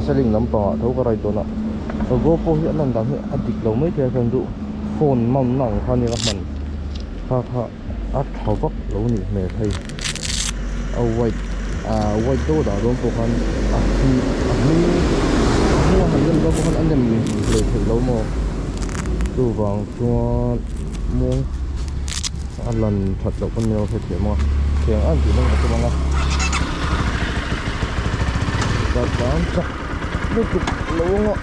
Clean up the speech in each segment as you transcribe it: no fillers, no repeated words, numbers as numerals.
Seling lampangah tho ka ride dawn a GoPro hi a lan dan hi a dik lo mai thei a chuan duh phone mount na ang kha nia ka hman kha kha a tha vak lo nih hmel hei a white ah white deuh a dah dawn pawh khan a hming a hming a hnung a han nem dawn pawh khan a nem hlei theih lo maw chuvang chuan muang a lan that loh pawn min lo hrethiam ang a thiang ang tih dawn ka tum ang a ka tlan chak lutuk lo ang a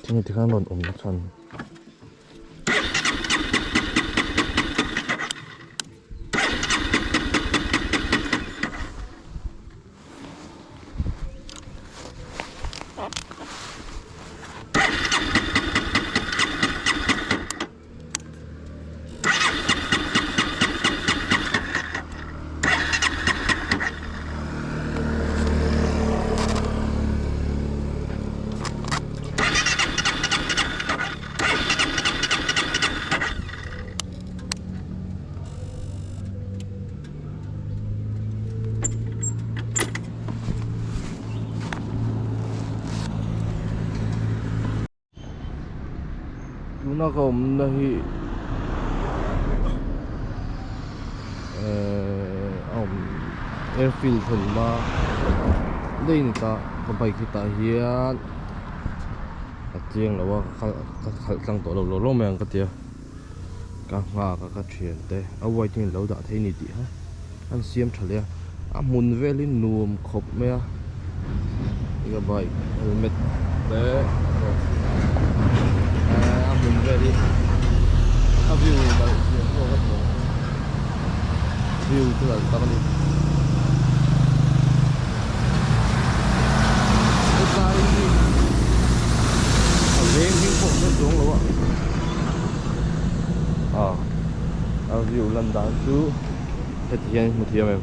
Tinge tikhan rawn awm na chhan. Tuna ka awmna hi ehh a awm airfield thlenna daih a ni ta ka bike hi tah hian a chiang lo a ka khalh tlang tawh lo lo lo mai ang ka tia ka nghak a ka thian te a white hian lo dah thei a ni tih kha an siam tha leh a a hmun vel hi nuam khawp mai a ka bike helmet te a hmun vel hi a view nalh zia pawh ka hmu view chu nalh tak a ni. dan chu heti hian hmu thiam em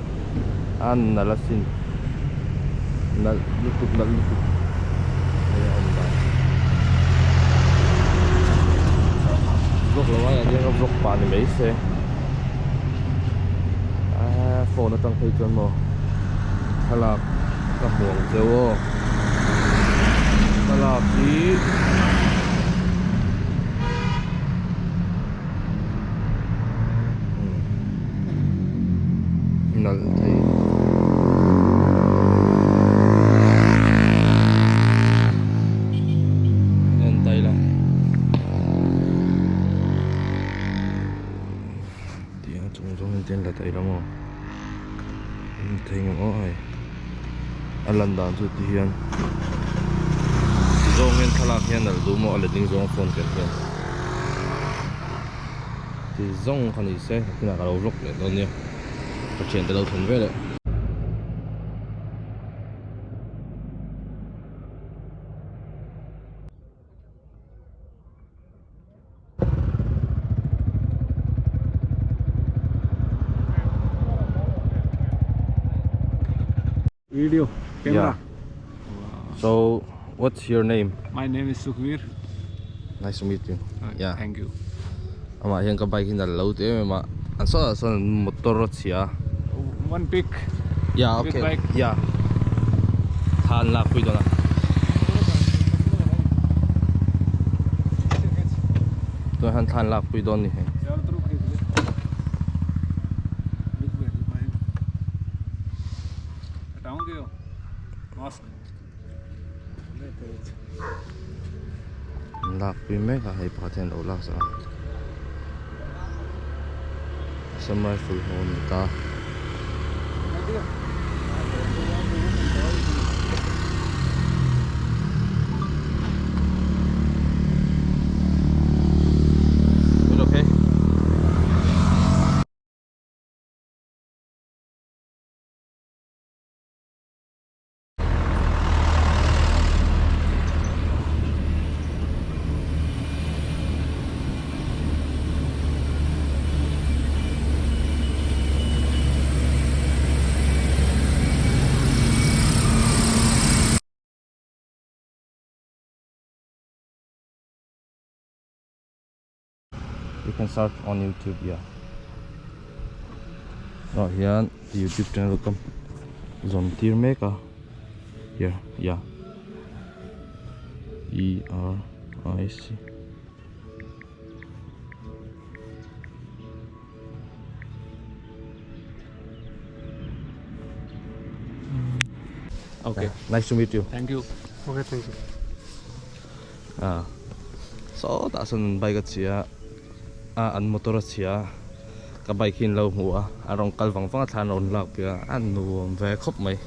a nalh asin nalh lutuk nalh lutuk hei a awm dan vlog lo aiah hian ka vlog pah ni mai se aaa phone atang phei chuan maw thlalak ka hmu ang cheu aw thlalak hi. Nalh thei en ta ila tiang chung zawng hian la ta ila maw en thei ngam aw hei a lan dan chu ti hian zawng hian thlalak hian nalh duh maw a letling zawng phone ken hian. Ti zawng kha ni se tunah ka lo vlog leh dawn nia ka thiante lo thlen ve leh. Video camera. Yeah. So what's your name? My name is Sukhvir. Nice to meet you. Yeah. Thank you. Amah hian ka bike hi nalh lo ti em em a. An saw ah sawn motor a chhia. One pic. Yeah, okay. With bike. Yeah. Thla an lak pui dawn a. Tunah hian thla an lak pui dawn ni hei. An lak pui mek a hei pakhat hian a lo lak sak a Assam rifle ho a ni ta. Okay. You can search on YouTube yeah. Tah hian YouTube channel ka zawn tir mek a here yeah E R I C Okay. Nice to meet you. Thank you. Okay, thank you. Ah sawtah sawn an bike a chhia a an motor a chhia ka bike hi an lo hmu a a rawn kal vang vang a thla an rawn lak pui a a nuam ve khawp mai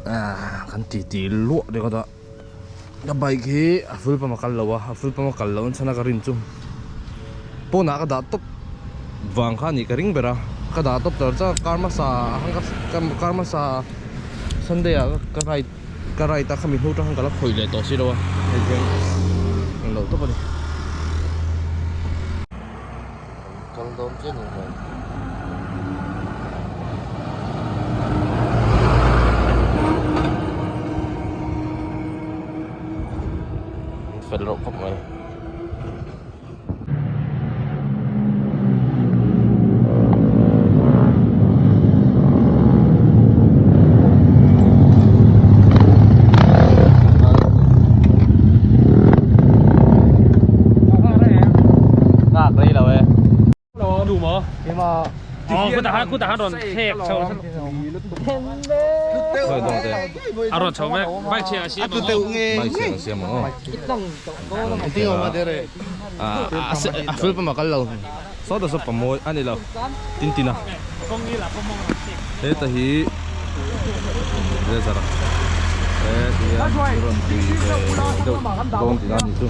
ah kan ti ti luah ringawt a ka bike hi a full pump a kal lo a a full pump a kal loh chhan a ka rin chu pawnah ka dah tawp vang kha a nih ka ring ber a ka dah tawp tar char kar hmasa kar hmasa Sunday ah ka ride ka ride a khami hnu atang khan ka la khawih leh tawh si lo a hei hian eng lo tawp a ni. Kal dawn chiah ni hmel. Fel reuh khawp mai. A full pump a kal lo sawta saw pamawi a ni lo tin tin a heta hi blazer a heti hian rawn tui ve deuh dawn tihna a nih chu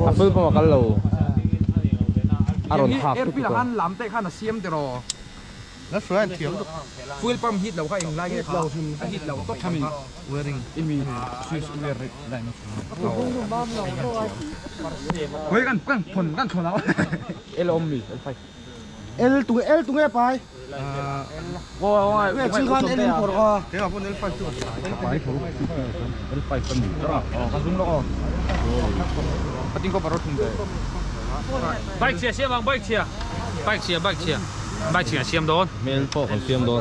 a full pump a kal lo a rawn hak tuk a. Na suan thiam tu. Fuel pump hit lo kha eng lai nge kha a hit lo top thami wearing imi switch wear lai no hoi kan kan phon kan thon ao el om mi el 5 El tu el tu nge pai. Go Nge chi khan el in phor ka. Ke apon el 5 tu. Pai tho el 5 kan ni tra ka zoom lo ko pating ko parot thum de bike chia siam ang bike chia bike chia bike chia bike chia siam don mel po kan siam don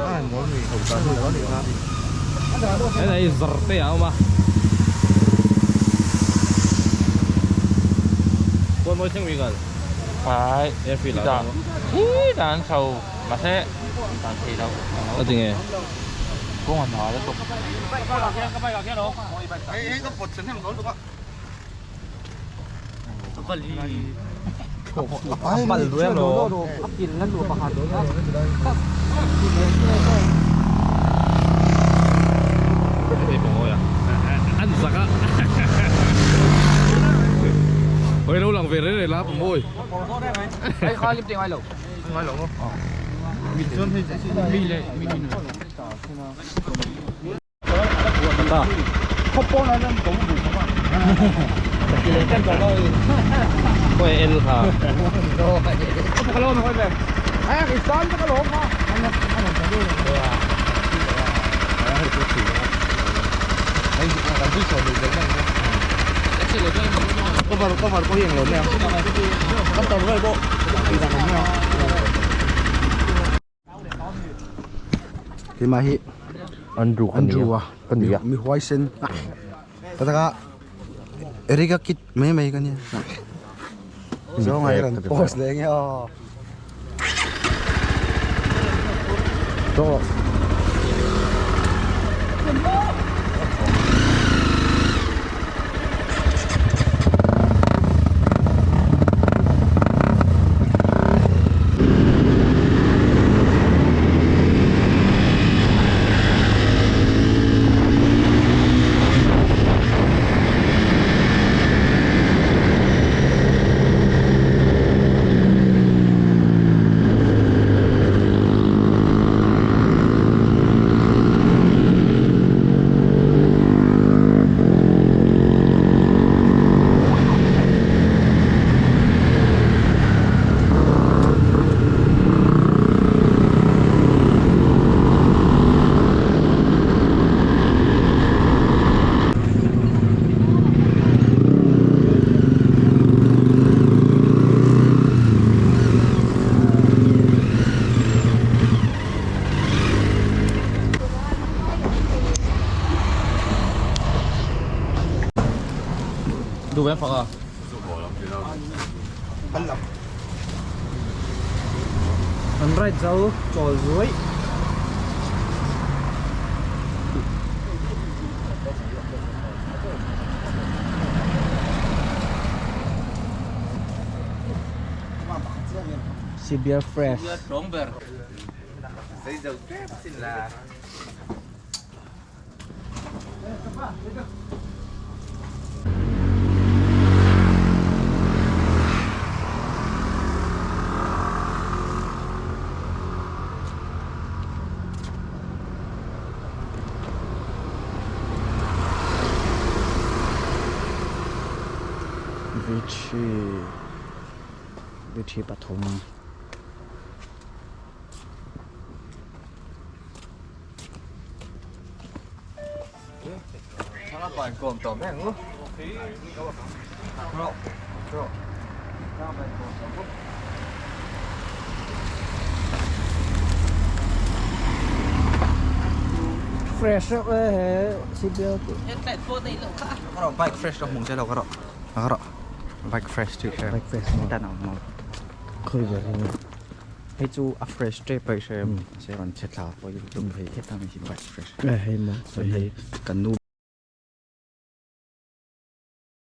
cái này giật té áo mà con mới清gì gần phải em phi là ý đàn sầu mà sẽ đàn thì đâu cái gì nghe cũng hoàn nói đó tục Hey hey ka pot chen hem gol tu ka. Bal duem lo cái gì rồi à ăn giặc á ôi đâu làm về đấy để lá môi ai kha lim ting ai lo Ngai lo ngo. Mi chon hei chi mi le mi ni ta khopon an ko bu ma quay el hả ko ka lo ma koi be ai ka san ka lo ma Có vào có hiện lớn nè. Bắt đầu rồi bộ. Đi ra không nè. Ke ma hi Andrew Andrew à. Kan ni Mi huai sen. Ta ta ka Erika kit mai mai kan ni. Zo ngai ran post le nge o. đó đủ vé phật à an right zo chol zuai CBR fresh. Vichy Vichy Pathum Fresh up eh CBR Ka bike fresh ro mung che lo ka ro. Ka ro. Bike fresh tu she. Bike fresh Ta na mo. Khoi giờ đi Hei chu a fresh tre pai she. Se ron che tla po yu tum hei ta mi bike fresh. Cái hay mà Hei kan nu